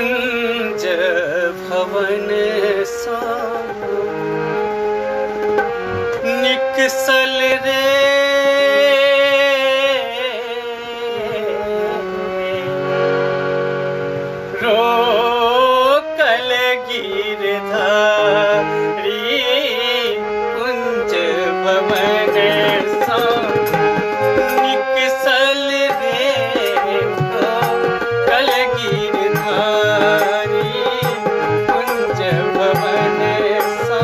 कुंज भवन सा निकसल रे रोकल गिरधारी कुंज भवन सा निकसल रे रोकल गिरधारी कुंज भवन सा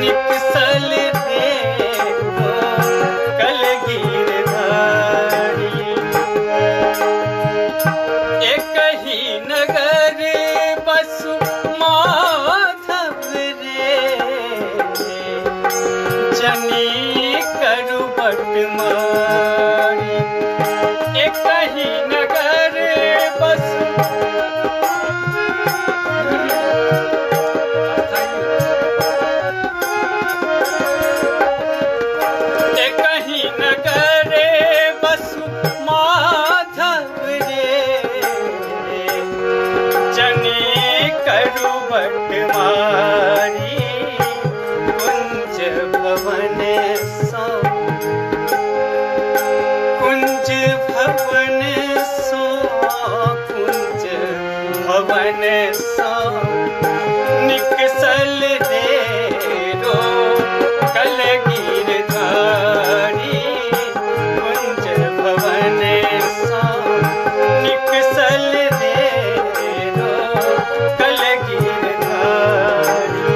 निकसल रे रोकल गिरधारी। एक ही नगर बसु माधव रे जनी करु बटमारी। एक ही नगर बसु एक ही नगर बसु माधव रे जनी करु बटमारी कुंज भवन सो कुंज भवन सो कुंज भवन सो निकसल रे रोकल गिरधारी कुंज भवन सो निकसल रे रोकल गिरधारी।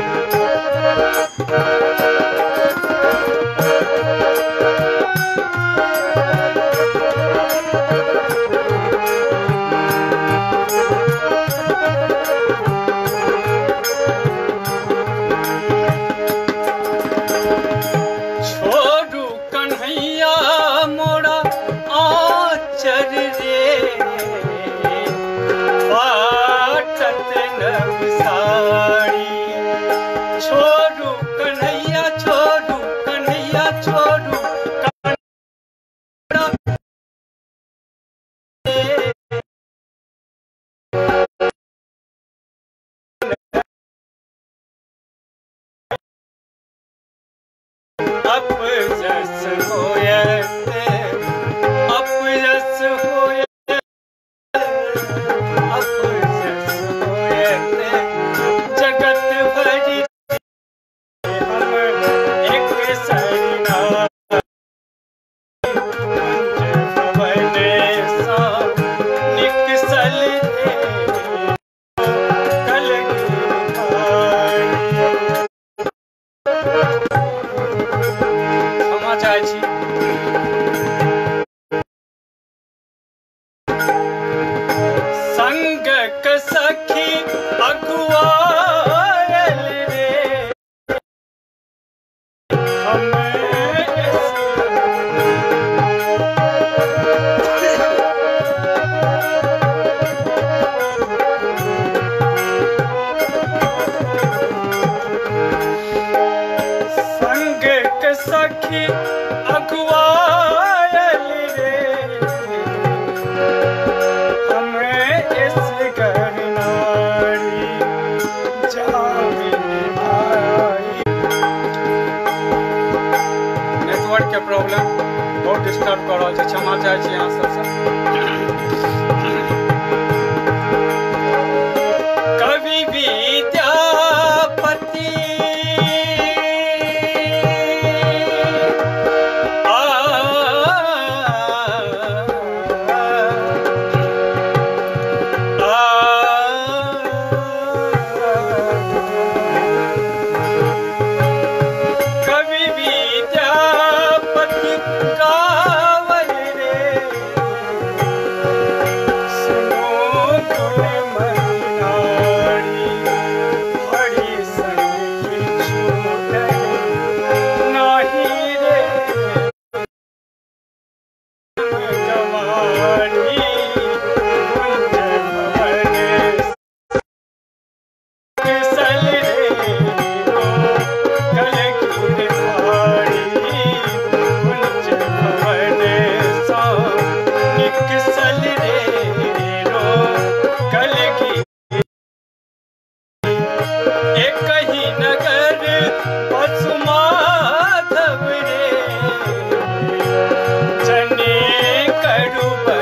छोड़ू कन्हैया मोरा आचर रे फाटत नव साड़ी। छोड़ू कन्हैया छोड़ू कन्हैया छोड़ू अपजस होयत अपजस होयत अपजस होयत जगत भरि हम एक सरिना कुंज भवन सा निकसल रे कल गिरधारी। क्षमा चाहै छी। संगक सखी अगुआयल रे हम संगक सखी अगुआयल रे हमें इस घर नारी जामिन आई। नेटवर्क के प्रॉब्लम बहुत डिस्टर्ब कर रहल छै, क्षमा चाहै छी अहाँ सबसँ। कवि विद्यापति आ आ कवि विद्यापति गावल रे रूप